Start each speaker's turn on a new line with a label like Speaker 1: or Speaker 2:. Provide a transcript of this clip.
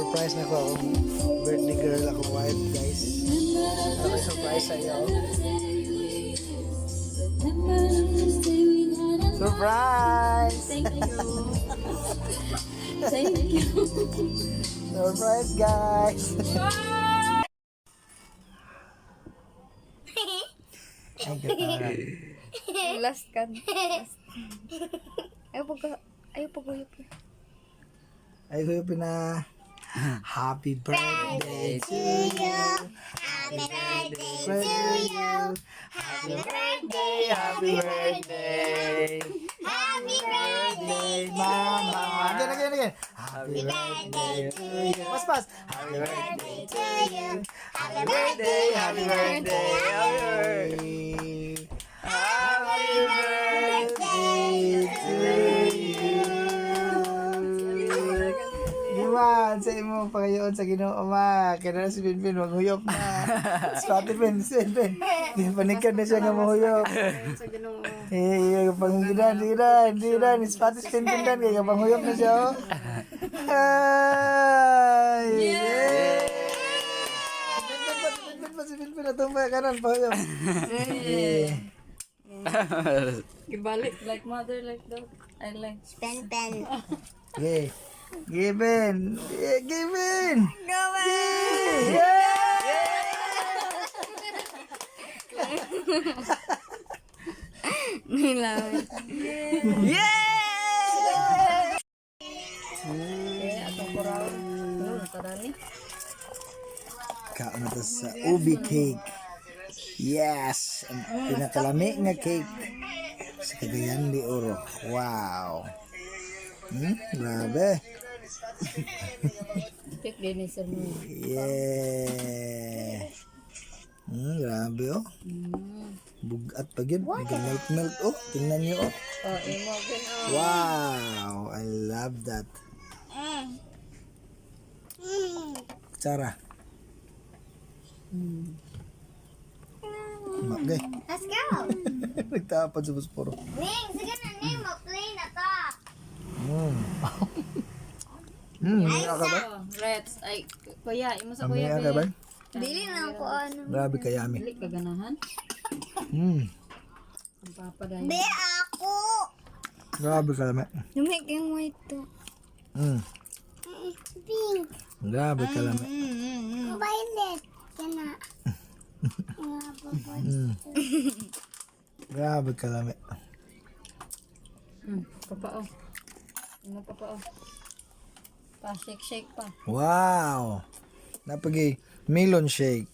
Speaker 1: Surprise na ko akong birthday girl, akong wife, guys. Ano may surprise sa iyo? Surprise!
Speaker 2: Thank you. Thank you.
Speaker 1: Surprise, guys! Ay, gataran.
Speaker 2: Last ka. Last. Ayaw pag ayaw pag uyop.
Speaker 1: Ay, kuya pina. Happy birthday to you. Happy birthday to you. Happy birthday, happy birthday.
Speaker 3: Happy birthday,
Speaker 1: Birthday, mama. Again, again, again. Happy birthday to you. Mas, mas. Happy birthday
Speaker 3: to you.
Speaker 1: Happy birthday, happy birthday, happy birthday to you. Giman, sa imo pagayon sa Ginoo ma. Kaya na si Binbin maghuyop na. Spotty Ben, si Binbin. Panikan na siya nga mahuyop.
Speaker 2: Sa Ginoo.
Speaker 1: Eh, panggidan, gidan, gidan, Spotty si Binbin dan kay panghuyop na siya. Oh. Ay! Yeah! Binbin pa, Binbin pa, si Binbin atong pa kanan pahuyop. Yeah.
Speaker 2: Gibalik like mother, like dog. I like.
Speaker 3: Pen pen.
Speaker 1: Yeah. Given. Yeah, given. Yeah. Yeah.
Speaker 2: Nilawit.
Speaker 1: Yeah!
Speaker 2: Eh, atong kural. Ano, tarani?
Speaker 1: Kaon na to sa ubi cake. Yes! Ang pinakalami nga cake sa Cagayan de Oro. Wow! Grabe.
Speaker 2: Pick din ni sir mo.
Speaker 1: Yeah! Grabe oh. Bugat pa yun. Melt melt oh. Tingnan niyo oh.
Speaker 2: Oh, imo bin oh.
Speaker 1: Wow! I love that. Kutsara. Magay.
Speaker 3: Let's go.
Speaker 1: Nagtapon sa busporo.
Speaker 3: Ning, sige na Ning, mag-play na ta.
Speaker 1: Ka ba?
Speaker 2: Oh, Reds. Ay, kuya, imo sa kuya.
Speaker 1: Amaya ka ba?
Speaker 3: Dili na ako ano.
Speaker 1: Grabe kayami.
Speaker 2: Dili ka ganahan. Ang papa dahil.
Speaker 3: Be ako.
Speaker 1: Grabe kalami.
Speaker 3: Lumig yung white to. Pink.
Speaker 1: Grabe kalami.
Speaker 3: Violet. Kana.
Speaker 1: Grabe kalami.
Speaker 2: Papa oh. Imo papa oh. Pa shake shake pa.
Speaker 1: Wow! Napagi melon shake.